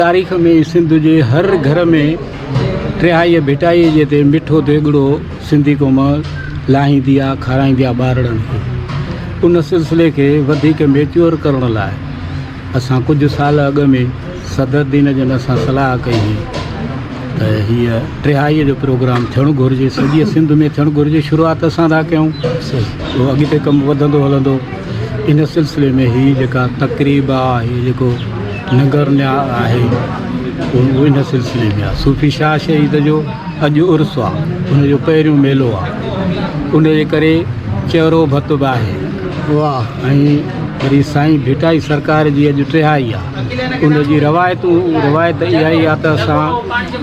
تاريخ ۾ سنڌ جي هر گهر ۾ ٽهائيء ڀٽائيء جي تي مٺو ديڳڙو سنڌي قوم لاهيندي آ کارائيندي آ ٻارڙن کي. ان سلسلي کي وڌيڪ ميچوئر ڪرڻ لاء اسان ڪجهه سال اڳ ۾ صدرالدين جن اسان صلاح ڪئي هئي ته هيء ٽهائيء جو پروگرام ٿيڻ گهرجي سڄيء سنڌ ۾ ٿيڻ گهرجي شروعات اسان ٿا ڪيون پوء اڳتي ڪم وڌندو هلندو. ان سلسلي ۾ هي جيڪا تقريب آ هي جيڪو ننگر نياء آهي اهو ان سلسلي ۾ آ صوفي شاهه شهيد جو اڄ عرس آ ان جو پهريون ميلو آ ان جي ڪري چهرو ڀت به آهي واهه ۽ وري سائين ڀٽائي سرڪار جي اڄ ٽهائي آ ان جي روايتون روايت اها ئي آ ته اسان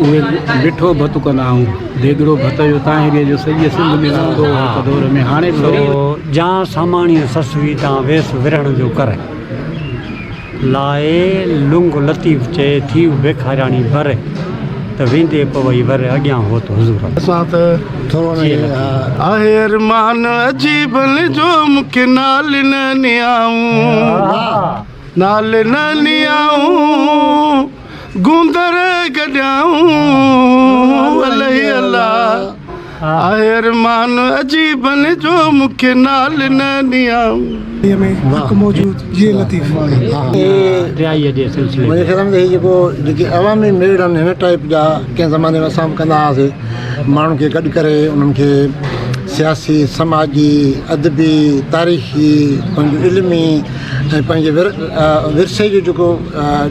اهي مٺو ڀت ڪندا آهيون ديڳڙو ڀت جو طاهريء جو سڄيء سنڌ ۾ هلندو هو هڪ دور ۾ هاڻي به وري. سو جان ساماڻيء سسوي تان ويس ورهڻ جو ڪر. لاء لنگ لطيف چئي ٿيء بيکارياڻي بر، ته ويندي پوئي ور اڳيان هوت حضور. اسان ته ٿورو جيئي لطيف. آهي ارمان عجيبن جو مونکي نال نه نيائون نال نه نيائون. گوندر گڏيائون الهي الله آهي ارمان عجيبن جو مونکي نال نه نيائون. ۾ حق موجود جيئي لطيف. ٽيائيء جي سلسلي ۾. منهنجي خيال ۾ ته هي جيڪو جيڪي عوامي ميڙ آهن هن ٽائيپ جا ڪنهن زماني ۾ اسان به ڪندا هئاسي ماڻهن کي گڏ ڪري انهن کي سياسي سماجي ادبي تاريخي پنهنجو علمي ۽ پنهنجي ورثي جو جيڪو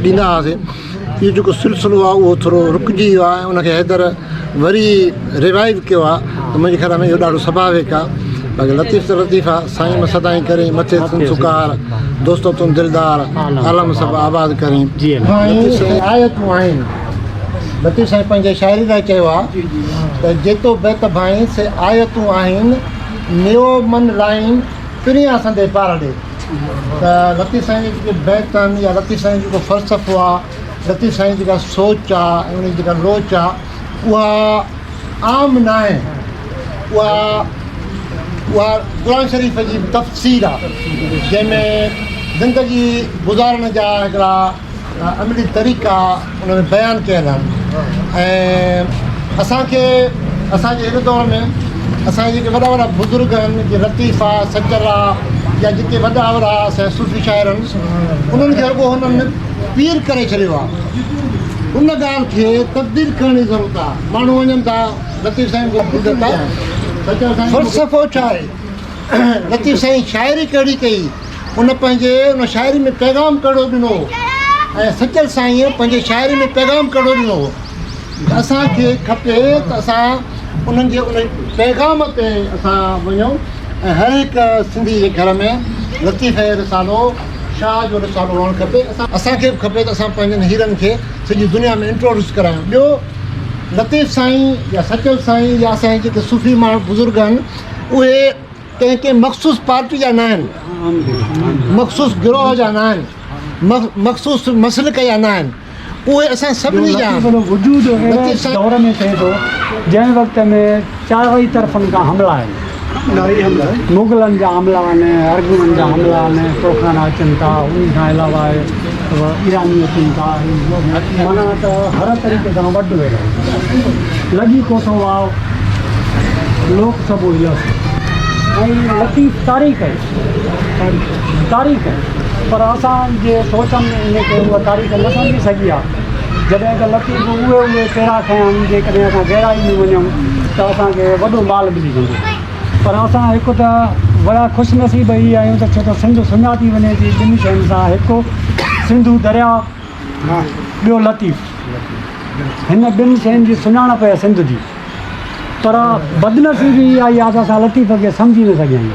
ڏيندا هئاسين اهو جيڪو سلسلو آهي اهو ٿورو رڪجي ويو آهي ۽ ان کي حيدر وري ريوائيو ڪيو آهي ته منهنجي خيال ۾ اهو ڏاڍو سڀاويڪ آهي باقي لطيف ته لطيف آهي سائين م سدائين ڪرين مٿي تون سڪار دوستو تون دلدار عالم سڀ آباد ڪرين. لطيف سائين آيتون آهن لطيف سائين پنهنجي شاعري لاء چيو آهي ته جيتو بيت ڀائين سي آيتون آهن نيو من لائين پريان سندي پار ڏي. ته لطيف سائين جا جيڪي بيت آهن يا لطيف سائين جو جيڪو فلسفو آهي لطيف سائين جي جيڪا سوچ آهي ۽ ان جي جيڪا لوچ آهي اها عام ناهي اها اها قرآن شريف جي تفسير آهي جنهن ۾ زندگي گذارڻ جا هڪڙا عملي طريقا ان ۾ بيان ڪيل آهن ۽ اسان کي اسان جي هن دور ۾ اسان جا جيڪي وڏا وڏا بزرگ آهن جيئن لطيف آ سچل آ يا جيڪي وڏا وڏا اسان جا صوفي شاعر آهن انهن کي رڳو هنن پير ڪري ڇڏيو آ ان ڳالهه کي تبديل ڪرڻ جي ضرورت آ ماڻهو وڃن ٿا لطيف سائين کي ٻڌن ٿا فلسفو ڇا آهي لطيف سائين شاعري ڪهڙي ڪئي ان پنهنجي ان شاعري ۾ پيغام ڪهڙو ڏنو هو ۽ سچل سائينء پنهنجي شاعري ۾ پيغام ڪهڙو ڏنو هو ته اسان کي کپي ته اسان انهن جي ان پيغام تي اسان وڃون ۽ هر هڪ سنڌي جي گهر ۾ لطيف جو رسالو شاهه جو رسالو هئڻ کپي اسان کي به کپي ته اسان پنهنجن هيرن کي سڄي دنيا ۾ انٽروڊيوس ڪرايون ٻيو لطيف سائين يا سچل سائين يا اسان جا جيڪي صوفي ماڻهو بزرگ آهن اهي ڪنهن ڪنهن مخصوص پارٽي جا ناهن، مخصوص گروهه جا ناهن، مخصوص مسلڪ جا ناهن، اهي اسان سڀني جا آهن. لطيف جو وجود اهڙي دور ۾ ٿئي ٿو جنهن وقت ۾ چارئي طرفن کان حملا آهن، مغلن جا حملا آهن، ارغونن جا حملا آهن، توکانا اچن ٿا، انهي کان علاوه ايراني اچن ٿا، معنيٰ ته هر طريقي سان وڍ ويڙهه لڳي ڪو ٿو واء. لوڪ سڀ الهس ۽ لطيف تاريخ آهي تاريخ آهي پر اسان جي سوچن ان کي اها تاريخ نه سمجهي سگهي آهي جڏهن ته لطيف اهي اهي پيرا کنيا آهن جيڪڏهن اسان گهرائي ۾ وڃون ته اسان کي وڏو مال ملي ويندو پر اسان هڪ ته وڏا خوش نصيب هي آهيون ته ڇو ته سنڌ سڃاتي وڃي ٿي ٻن شين سان هڪ سنڌو درياء ٻيو لطيف هن ٻن شين جي سڃاڻپ آهي سنڌ جي پر بدنصيبي اها ئي آهي ته اسان لطيف کي سمجهي نه سگهيا آهيون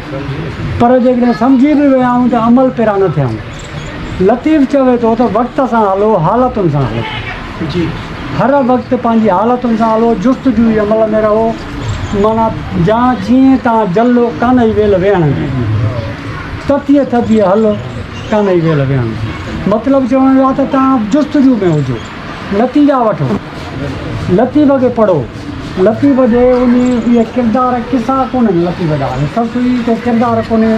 پر جيڪڏهن سمجهي به ويا آهيون ته عمل پيرا نه ٿيا آهيون لطيف چوي ٿو ته وقت سان هلو حالتن سان هلو جي هر وقت پنهنجي حالتن سان هلو جستجو جي عمل ۾ رهو معنيٰ جان جيئن تان جل ڪانه ئي ويل ويهڻ جي تتيء ٿڌيء هل ڪانه ئي ويل ويهڻ جي مطلب چوڻ جو آهي ته تان جستجو ۾ هجو نتيجا وٺو لطيف کي پڙهو لطيف جي انهي اهي ڪردار قصا ڪونهن لطيف جا سسئي ڪو ڪردار ڪونهي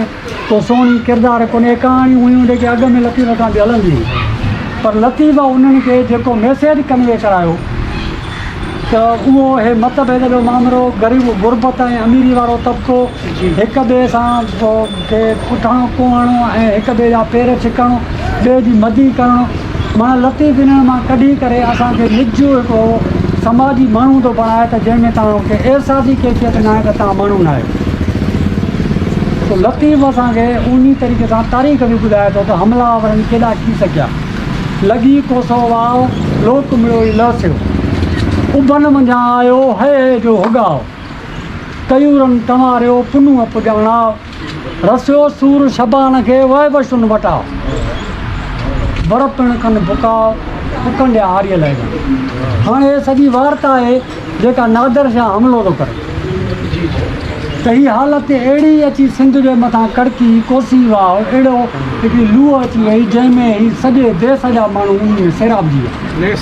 ڪو سهڻي ڪردار ڪونهي اهي ڪهاڻيون هيون جيڪي اڳ ۾ لطيف کان به هلنديون هيون. پر لطيف انهن کي جيڪو ميسيج ڪنوي ڪرايو ته اهو هي مت ڀيد جو مامرو، غريب غربت ۽ اميري وارو طبقو، هڪ ٻئي سان کي پٺاڻو ڪوهڻ ۽ هڪ ٻئي جا پير ڇڪڻ، ٻئي جي مدي ڪرڻ، معنيٰ لطيف انهن مان ڪڍي ڪري اسان کي نج هڪڙو سماجي ماڻهو ٿو بڻائي ته جنهن ۾ توهان کي احساسي ڪيفيت ناهي ته توهان ماڻهو ناهيو. سو لطيف اسان کي انهي طريقي سان تاريخ به ٻڌائي ٿو ته حمله آورن ڪيڏا ڪي سگهيا. لڳي ڪوسو واء، لوڪ مڙيوئي لهسيو. اڀن منجهان آيو، هئي هئي جو هڳاء. ڪيورن ڪنواريو، پنهونء پڄاڻاء. رسيو سور شبان کي، وهه وشن وٽاء. بر پڻ ڪن بڪاء، اڪنڊيا آريء لئه جا. هاڻي هيء سڄي وارتا آهي، جيڪا نادر شاهه حملو ٿو ڪري ته هي حالت اهڙي اچي سنڌ جي مٿان ڪڙڪي، ڪوسي واء، اهڙو هڪڙي لوهه اچي وئي، جنهن ۾ هي سڄي ديس جا ماڻهو انهي ۾ سيرابجي ويا.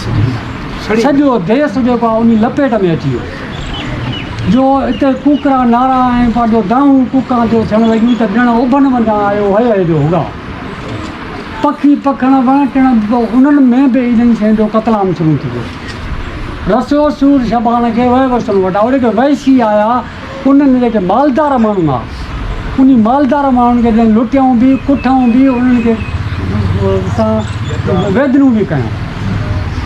سڄو ديس جيڪو آهي انهي لپيٽ ۾ اچي ويو. جو اتي ڪوڪرا نعرا ۽ پنهنجو دانهون ڪوڪان ٿيو ٿيڻ لڳيون ته ڄڻ اڀن منجهان آيو هئي هئي جو هڳاء. پکي پکڻ وڻ ٽڻ به انهن ۾ به انهن شين جو قتلام شروع ٿي ويو. رسيو سور شبان کي وهه وسن وٽان اهي جيڪي وحشي آيا انهن جيڪي مالدار ماڻهو هئا انهي مالدار ماڻهن کي جن لٽيائون به ڪٺائون به انهن کي سان ويڌنون به ڪيائون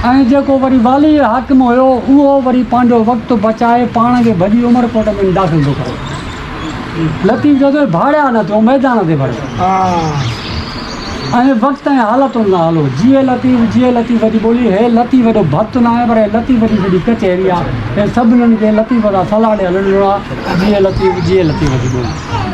۽ جيڪو وري والي حاڪم هيو اهو وري پنهنجو وقت بچائي پاڻ کي ڀڄي عمرڪوٽ ۾ داخل ٿو ڪري. لطيف چيو ته ڀاڙيا نه ٿيو ميدان تي ڀڙيو ۽ وقت ۽ حالتن سان هلو. جيئي لطيف جيئي لطيف جي ٻولي هي لطيف جو ڀت ناهي پر هي لطيف جي سڄي ڪچهري آ. هي سڀنن کي لطيف سان صلاح ڏئي هلڻو آ. جيئي لطيف جيئي لطيف جي ٻولي.